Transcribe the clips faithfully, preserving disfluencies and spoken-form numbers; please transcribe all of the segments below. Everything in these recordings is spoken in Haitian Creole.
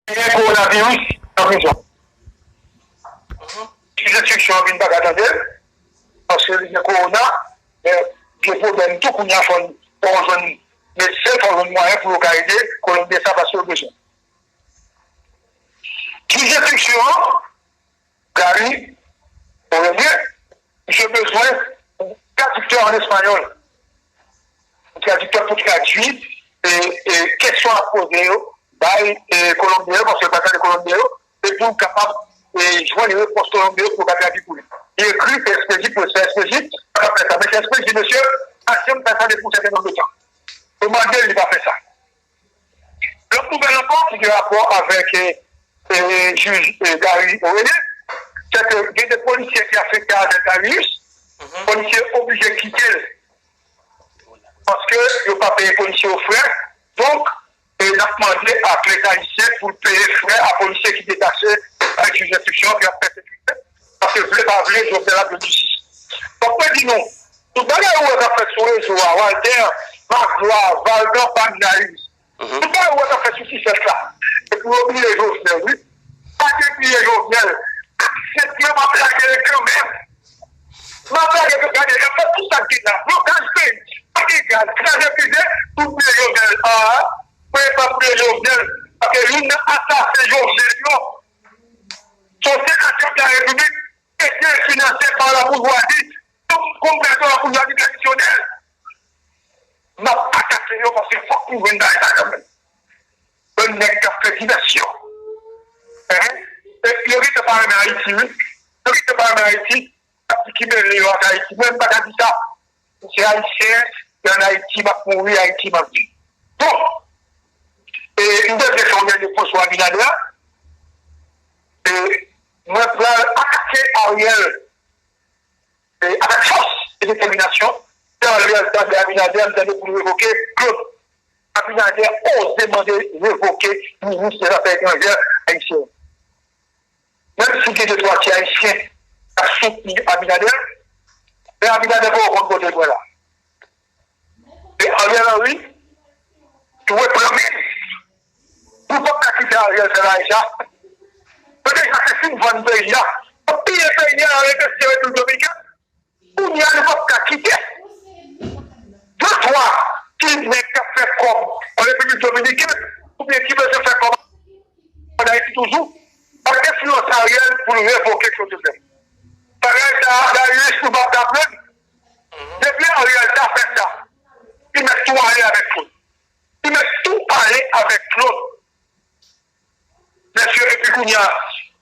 Gen kowonaviris nan prizon. Jij enstriksyon an vin pa ka tande l, paske li gen kowona, men gen pwoblèm tou kounye a, fò n, fò w jwenn medsen, fò w jwenn mwayen pou yo ka ede Kolonbyen sa paske yo bezwen. Jij enstriksyon an, Gary Orelien, misye bezwen yon tradiktè an espanyòl. Yon tradiktè pou tradui e, e kesyon ap poze yo bay e, Kolonbyen yo, paske l pa tande Kolonbyen yo, e pou l kapab e, jwenn repons Kolonbyen yo pou l ka tradui pou li. Li ekri S P J pou S P J, kapab fè sa. Men S P J, mesye, pa janm fè sa depi yon sèten nonb de tan. Yo mande l, li pa fè sa. Lòt nouvèl ankò ki gen rapò avèk e, e, jij e, Gary Orelien, se ke gen de polisye ki afekte avèk Darius, polisye oblije kite l paske yo pa peye polisye yo frè. Donk, e, n ap mande ak Leta ayisyen pou l peye frè a polisye ki detache avèk jij enstriksyon an ki ap pèsekite, paske vle pa vle, Jovenel ap jwenn jistis. Donk, mwen di nou, tout bagay ou wè k ap fèt sou rezo a, Walter, Magloire, Valgan, Pam, Darius, tout bagay ou wè k ap fèt sou T-shirt la. Epi yo bliye Jovenel, wi. Pa gen bliye Jovenel. Aksepte m ap lage l kanmenm. M ap lage l, gade, y ap fè tout sa k gen la. Blokaj peyi, pa gen gaz, kraze brize, tout bliye Jovenel. Ah, mwen pa bliye Jovenel. Paske youn nan asasen Jovenel yo, se yon senatè de la Repiblik, ede finanse pa laboujwazi, yon konpèt laboujwazi tradisyonèl. M ap atake yo paske fòk nou jwenn bagay sa kanmenm. Bann nèg k ap fè divèsyon. Hein? E yo gentan pa renmen Ayiti, wi. Yo gentan pa renmen Ayiti. Y ap di ki mele yo ak Ayiti. Mwen, m pa ka di sa. M se Ayisyen, se ann Ayiti m ap mouri, Ayiti m ap viv. Bon, e m bezwen fè yon dènye pwen sou Abinader. E mwen pral atake Ariel e, avèk fòs e detèminasyon, Ariel tande Abinader, m tande pou l revoke Claude. Abinader oze mande revoke minis dèzafè etranjè ayisyen. Menm si gen de twa ti ayisyen k ap soutni Abinader, men Abinader poko konn kote l pran la. E Ariel Henry dwe pran minis. Nou p ap ka kite Ariel fè bagay sa. Yo deja te fin vann peyi a. Yo piye peyi a nan envesti Repiblik Dominikèn. Kounye a nou p ap ka kite de twa ti nèg k ap fè kòb an Repiblik Dominikèn oubyen ki bezwen fè kòb an Ayiti toujou ap enfliyanse Ariel pou l revoke Claude Joseph. Bagay sa a, Darius, nou p ap ka pran l. Depi Ariel ta fè sa, li mèt tou ale avèk Claude. Li mèt tou ale avèk Claude. Mesye, epi kounye a,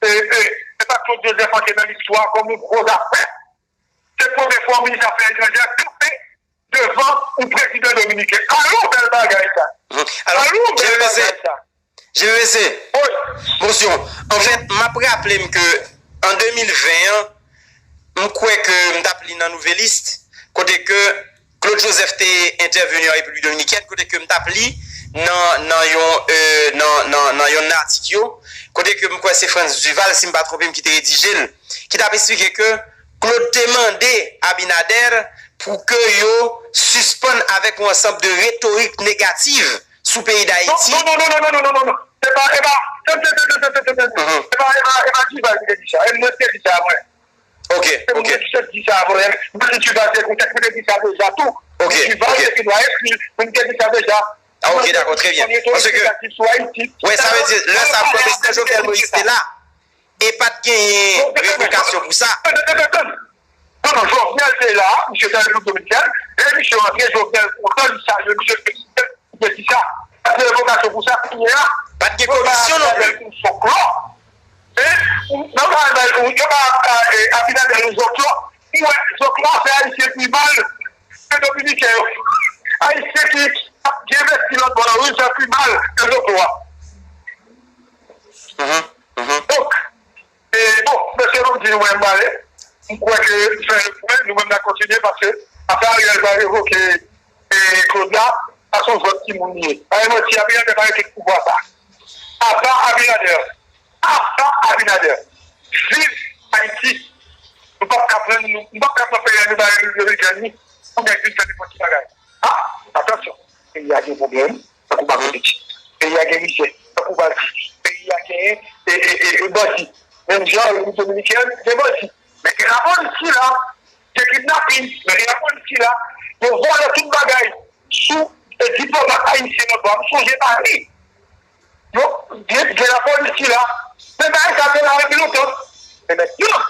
e, e, e pa Claude Joseph antre nan listwa kòm yon gwo zafè. Se premye fwa yon minis afè etranjè kanpe devan yon prezidan dominiken. Alò, bèl bagay sa. Alò, bèl bagay sa. Wi. Mosyon, anfèt, m ap raple m ke an de mil ven an, m kwè ke m t ap li nan Nouvelliste, kote ke Claude Joseph te entèveni an Repiblik Dominikèn, kote ke m t ap li nan, nan yon, e, nan, nan, nan yonn nan atik yo, kote ke m kwè se Frantz Duval, si m pa twonpe m, ki te redije l, ki t ap esplike ke Claude te mande Abinader pou ke yo sispann avèk yon ansanm de retorik negativ sou peyi Dayiti. Non, non, non, non, non, non, non, non, non. Se pa, e pa, se, se, se, se, se, se, se, se, se pa, e pa, e pa Duval ki te di sa. E mwen ki te di sa, mwen. Ok, ok. Se mwen ki te di sa, mwen. Mwen, Duval, se kontèks, mwen te di sa deja tou. Ok, Duval, ok. Se ki dwa eskri, mwen te di sa deja. Ah, ok, dakò, trè byen. Paske, wè, sa vle di, lè sa, Prezidan Jovenel Moïse te la, e pa t genyen revokasyon pou sa. Non, non, Jovenel te la, misye te Repiblik Dominikèn, e misye rantre, Jovenel kontan, li salye misye, felisite, misye di sa. Pa t gen revokasyon pou sa, kounye a, pa t gen komisyon non plis. Fòklò. E, ou, nan pa bay, ou, yo pa, e, Abinader yon zòklò. Ou wè, zòklò a fè Ayisyen pi mal ke Dominiken yo. Ayisyen ki ap gen envesti lòt bò la, wi, fè pi mal ke zòklò a. Mhm, mhm. Donk, e, bon, mesye, nou di nou menm pale. M kwè ke fè le pwen, nou menm n a kontinye paske afè Ariel va revoke e, Claude la, pa se yon jwèt timoun li ye. Pa gen manti, Abinader pa rete pouvwa sa. Apa Abinader. Apa Abinader. Viv Ayiti. Nou p ap ka pran, nou, nou p ap ka pran peyi a nou ba Repiblik Dominikèn ni pou nèg vin fè nenpòt ki bagay. Ah, atansyon. Peyi a gen pwoblèm, tankou Baton Piti. Peyi a gen mizè, tankou Balti. Peyi a e, e, e bandi. Menm jan Repiblik Dominikèn gen bandi. Men gen lapolis ki la, gen kidnapin, men gen lapolis ki la. Yo vòlè tout bagay sou e diplomat ayisyen nan bò. M sonje Bali. Yo, gen, gen lapolis ki la. Men bagay sa te la depi lontan. Men mentnan,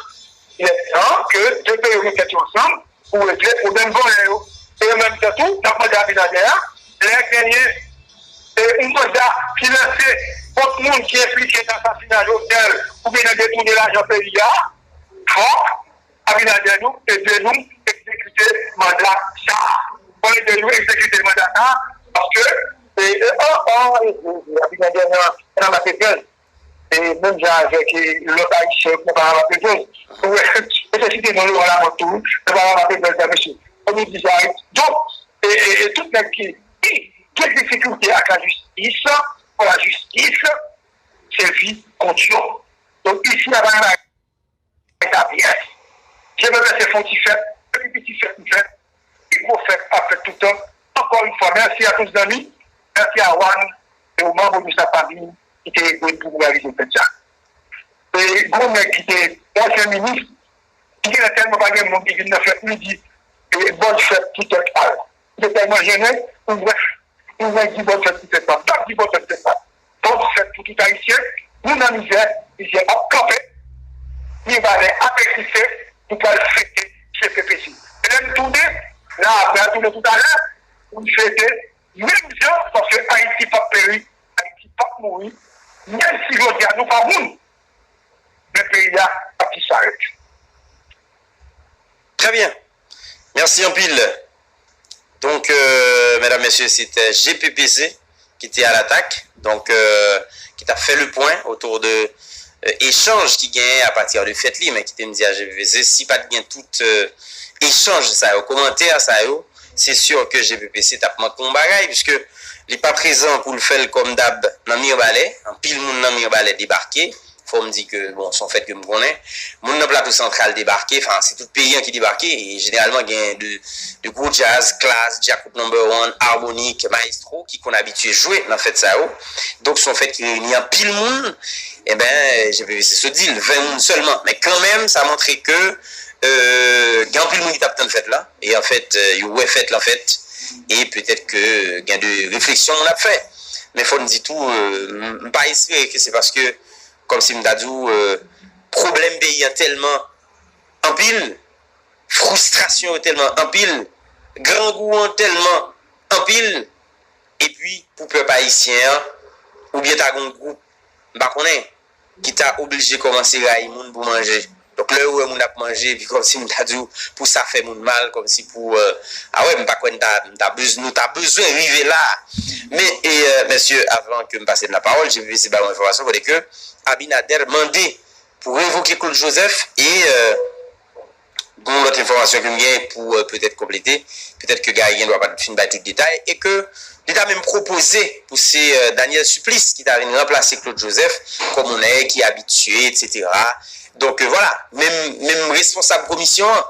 il est temps que de peyi yo met tèt yo ansanm pou regle pwoblèm vòlè yo. E an menm tan tou, n ap mande Abinader a, lè genyen e yon manda ki lanse kont moun ki enplike nan asasina Jovenel oubyen nan detounen lajan peyi a, fòk Abinader nou ede nou egzekite manda sa a. Fò ede nou egzekite manda sa a, paske e, e, an, an, e, e, Abinader nan, nan Makedòn. E menm jan avèk e, lòt Ayisyen yo ki nan Parama Pevèz. Ou wè, e se site non yo an lamòt tou, wi, nan Parama Pevèz la, mesye. Fò nou di sa, wi. Donk, e, e, e tout nèg ki, ki gen difikilte ak lajistis, pou lajistis sèvi kont yo. Donk, isi a pa gen bagay sa byen. J P P C fè yon ti fèt, epi ti fèt li fèt, pi gwo fèt ap fèt tout tan. Encore une fois, merci à tous zanmi, merci à Juan, e o manbo de sa famille ki te ede pou nou reyalize fèt sa. E gon nèg ki te ansyen minis, ki genlè tèlman pa gen moun ki vin nan fèt, li di, e, bòn fèt pou tèt al. Li te tèlman jennen, ou wè, ou wè di bòn fèt pou tèt pa. M t ap di bòn fèt pou tèt pa. Bòn fèt pou tout Ayisyen, nou nan mizè, mizè ap kanpe, Mibalè ap egziste, nou pral fete J P P C. E lè n tounen, la apre a tounen toutalè, pou n fete, menm jan, paske Ayiti p ap peri, Ayiti p ap mouri, menm si jodi a nou pa moun, men peyi a ap disparèt. Très bien. Merci anpil. Donk, euh, medam, mesye, se te J P P C ki te a latak. Donk, euh, ki t ap fè le pwen otou de, euh, echanj ki genyen apati de fèt li, men ki te m di a J P P C, si pa t gen tout, euh, echanj sa yo, kòmantè sa yo, se si ke J P P C t ap manke yon bagay, piske li pa prezan pou l fè l kòm dab nan Mibalè. Anpil moun nan Mibalè debake. Fò m di ke, bon, se yon fèt ke m konnen. Moun nan Plato Santral debake, anfen, se tout peyi an ki debake, e jeneralman gen de, de gwo djaz, Klass, Djakout Number One, Harmonik, Maestro, ki konn abitye jwe nan fèt sa yo. Donk, se yon fèt ki reyini anpil moun. Eben, J P P C sot di l, ven moun sèlman. Men kanmenm, sa montre ke, euh, gen anpil moun ki t ap tann fèt la. E anfèt, euh, yo wè fèt la fèt. E petèt ke gen de refleksyon moun ap fè. Men fò n di tou, euh, m, m pa espere ke se paske kòmsi m ta di w, euh, pwoblèm peyi an tèlman anpil, fristrasyon yo tèlman anpil, grangou an tèlman anpil, epi pou pèp ayisyen an, oubyen ta gen yon gwoup, m pa konnen, ki ta oblije kòmanse rayi moun pou manje. Donk, lè yo wè moun ap manje, epi kòmsi m ta di w, pou sa fè moun mal, kòmsi pou, euh, a wè, m pa kwè n ta, m ta bez-, nou ta bezwen rive la. Men, e, euh, mesye, avan ke m pase n lapawòl, J P P C ba yon enfòmasyon kote ke Abinader mande pou revoke Claude Joseph e, euh, gon lòt enfòmasyon ke m gen pou, euh, petèt konplete, petèt ke Gary gendwa pa t fin bay tout detay, e ke li ta menm pwopoze pou se, euh, Daniel Supplice ki ta vin ranplase Claude Joseph kòm yon nèg ki abitye, etsetera. Donk, euh, vwala, menm, menm responsab komisyon an.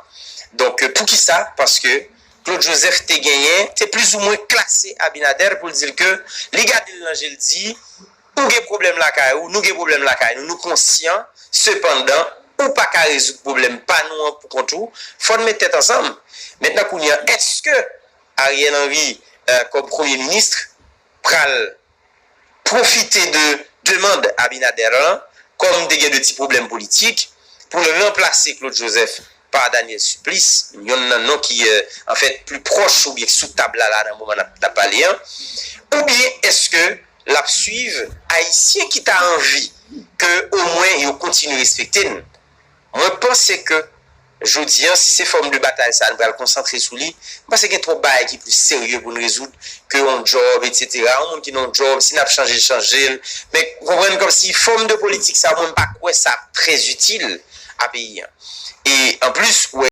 Donk, euh, poukisa? Paske Claude Joseph te genyen, te plizoumwen klase Abinader pou l di l ke li gade l nan je l di, ou gen pwoblèm lakay ou, nou gen pwoblèm lakay nou, nou konsyan, sepandan, ou pa ka rezoud pwoblèm pa nou an pou kont ou, fò n met tèt ansanm. Mentnan kounye a, èske Ariel Henry, euh, kòm premye minis, pral pwofite de demann Abinader lan, kòm te gen de ti pwoblèm politik, pou l ranplase Claude Joseph pa Daniel Supplice, yonn nan non ki, euh, anfèt, pli pwòch oubyen ki sou tab la, la, nan moman n ap, n ap pale an, oubyen èske l ap swiv Ayisyen ki ta anvi ke omwen yo kontinye respekte n? Mwen panse ke jodi a, si se fòm de batay sa a nou pral konsantre sou li, m panse gen twòp bagay ki plis serye pou n rezoud ke yon djòb, etsetera. Yon moun ki nan yon djòb, si n ap chanje l, chanje l. Men, ou konprann, kòmsi fòm de politik sa a, mwen, m pa kwè sa ap trè itil a peyi a. E anplis, ou wè,